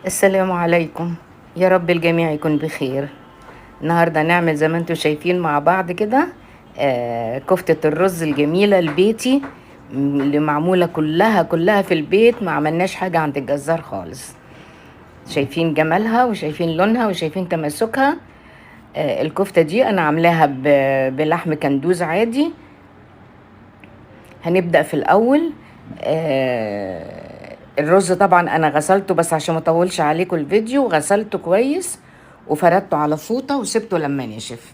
السلام عليكم، يا رب الجميع يكون بخير. النهارده نعمل زي ما انتم شايفين مع بعض كده كفتة الرز الجميلة البيتي اللي معمولة كلها كلها في البيت، ما عملناش حاجة عند الجزار خالص. شايفين جمالها وشايفين لونها وشايفين تماسكها. الكفتة دي انا عاملاها بلحم كندوز عادي. هنبدأ في الأول. الرز طبعا أنا غسلته، بس عشان ما أطولش عليكم الفيديو غسلته كويس وفردته على فوطة وسبته لما نشف.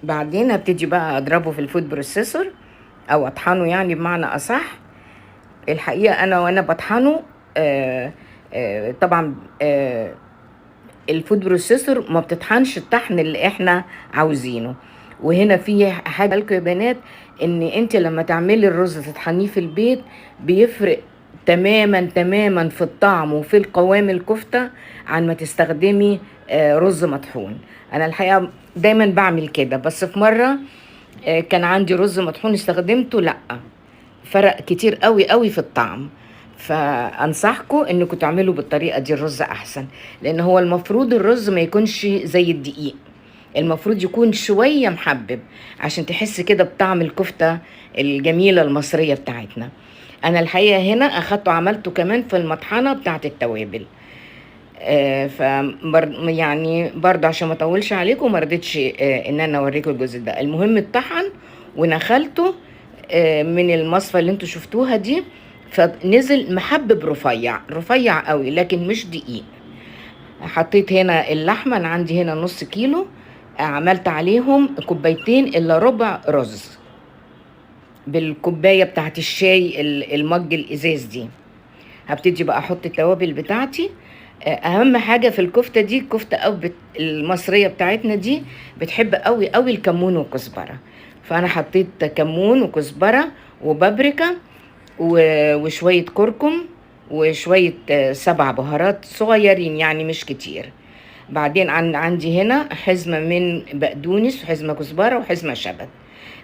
بعدين هبتدي بقى أضربه في ال food processor أو أطحنه، يعني بمعنى أصح. الحقيقة أنا وأنا بطحنه طبعا ال food processor ما بتطحنش الطحن اللي احنا عاوزينه. وهنا في حاجة لكم يا بنات، ان انت لما تعملي الرز تطحنيه في البيت بيفرق تماما تماما في الطعم وفي القوام الكفتة عن ما تستخدمي رز مطحون. انا الحقيقة دايما بعمل كده، بس في مرة كان عندي رز مطحون استخدمته، لا فرق كتير قوي قوي في الطعم. فانصحكم انكم تعملوا بالطريقة دي الرز احسن، لان هو المفروض الرز ما يكونش زي الدقيق، المفروض يكون شوية محبب عشان تحس كده بطعم الكفتة الجميلة المصرية بتاعتنا. انا الحقيقة هنا اخدته عملته كمان في المطحنه بتاعت التوابل، يعني برضه عشان ما اطولش عليكم ما رضيتش ان انا اوريكم الجزء ده. المهم اتطحن ونخلته من المصفى اللي انتوا شفتوها دي، فنزل محبب رفيع رفيع قوي لكن مش دقيق. حطيت هنا اللحمة، انا عندي هنا نص كيلو، عملت عليهم كوبايتين الا ربع رز بالكوبايه بتاعت الشاي المج الازاز دي. هبتدي بقى احط التوابل بتاعتي. اهم حاجة في الكفتة دي، الكفتة او المصرية بتاعتنا دي بتحب قوي قوي الكمون والكزبره، فانا حطيت كمون وكزبره وبابريكا وشوية كركم وشوية 7 بهارات صغيرين، يعني مش كتير. بعدين عندي هنا حزمه من بقدونس وحزمه كزبره وحزمه شبت.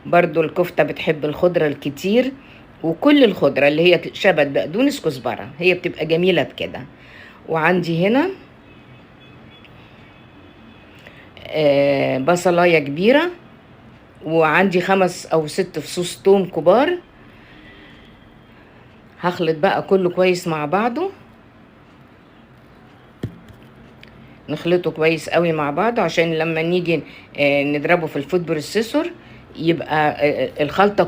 برضو الكفتة بتحب الخضرة الكتير، وكل الخضرة اللي هي شبت بقدونس كزبره هي بتبقى جميلة بكده. وعندي هنا بصلايه كبيرة، وعندي 5 أو 6 فصوص توم كبار. هخلط بقى كله كويس مع بعضه، نخلطه كويس قوي مع بعضه عشان لما نيجي نضربه في ال food processor يبقى الخلطة